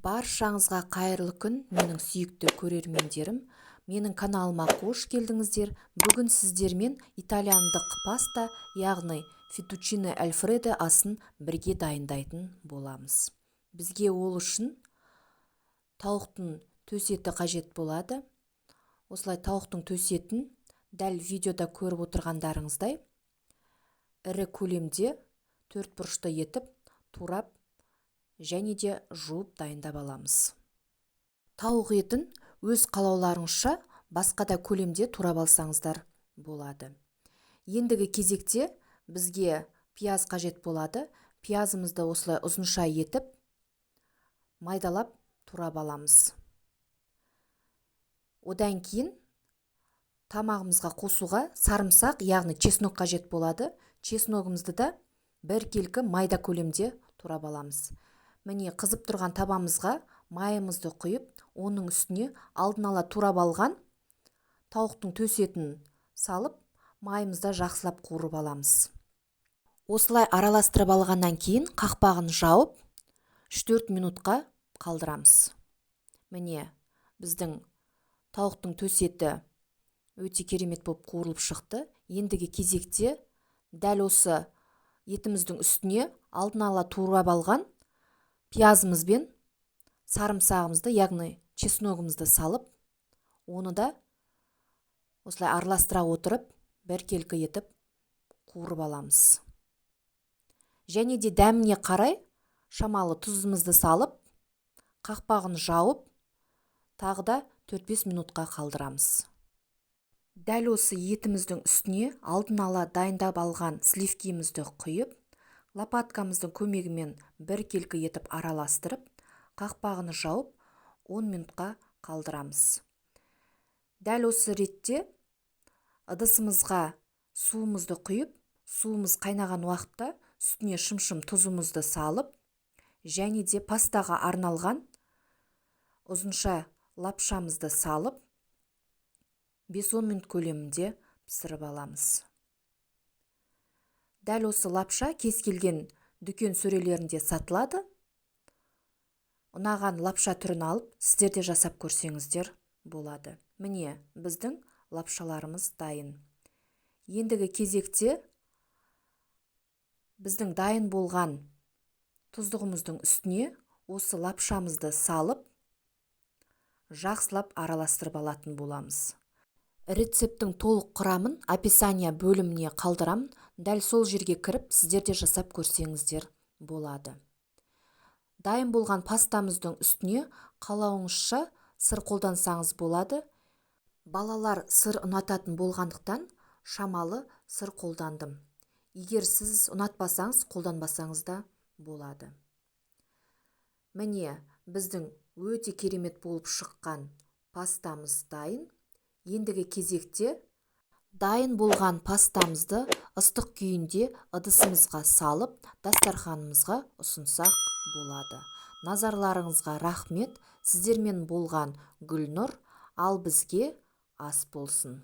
Баршаңызға қайырлы күн, менің сүйікті көрермендерім. Менің каналыма қош келдіңіздер. Бүгін сіздермен итальяндық паста, яғни фетучине альфредо асын бірге дайындайтын боламыз. Бізге ол үшін тауықтың төс еті қажет болады. Осылай тауықтың төс етін дәл видеода көріп отырғандарыңыздай ірі көлемде төрт бұрышты етіп турап және де жуып дайындап аламыз. Тауық етін өз қалауларыңызша басқа да көлемде турап алсаңыздар болады. Ендігі кезекте бізге пияз қажет болады. Пиязымызды осылай ұзынша етіп майдалап турап аламыз. Одан кейін тамағымызға қосуға сарымсақ, яғни чеснок қажет болады. Чесногымызды да біркелкі майда көлемде турап аламыз. Міне, қызып тұрған табамызға майымызды құйып, оның үстіне алдын ала турап алған тауықтың төс етін салып, майымызды жақсылап қуырып аламыз. Осылай араластырып алғаннан кейін қақпағын жауып, 3-4 минутқа қалдырамыз. Міне, біздің тауықтың төс еті өте керемет болып қуырылып шықты. Ендігі кезекте дәл осы етіміздің үстіне алдын ала турап алған пиязымыз бен сарымсағымызды, яғни чесногымызды салып, оны да осылай араластыра отырып, біркелкі етіп қуырып аламыз. Және де дәміне қарай шамалы тұзымызды салып, қақпағын жауып, тағы да 4-5 минутқа қалдырамыз. Дәл осы етіміздің үстіне алдын ала дайындап алған сливкимізді құйып, лопаткамыздың көмегімен біркелкі етіп араластырып, қақпағын жауып, 10 минутқа қалдырамыз. Дәл осы ретте ыдысымызға суымызды құйып, суымыз қайнаған уақытта үстіне шымшым тұзымызды салып, және де пастаға арналған ұзынша лапшамызды салып, 5-10 минут көлемінде пісіріп аламыз. Дәл осы лапша кез келген дүкен сөрелерінде сатылады. Ұнаған лапша түрін алып, сіздер де жасап көрсеңіздер болады. Міне, біздің лапшаларымыз дайын. Ендігі кезекте біздің дайын болған тұздығымыздың үстіне осы лапшамызды салып, жақсылап араластырып алатын боламыз. Рецепттің толық құрамын описание бөліміне қалдырамын. Дәл сол жерге кіріп, сіздер де жасап көрсеңіздер болады. Дайын болған пастамыздың үстіне қалауыңызша сыр қолдансаңыз болады. Балалар сыр ұнататын болғандықтан шамалы сыр қолдандым. Егер сіз ұнатпасаңыз, қолданбасаңыз да болады. Міне, біздің өте керемет болып шыққан пастамыз дайын. Ендігі кезекте дайын болған пастамызды ыстық күйінде ыдысымызға салып, дастарханымызға ұсынсақ болады. Назарларыңызға рахмет. Сіздермен болған Гүлнұр, ал бізге ас болсын.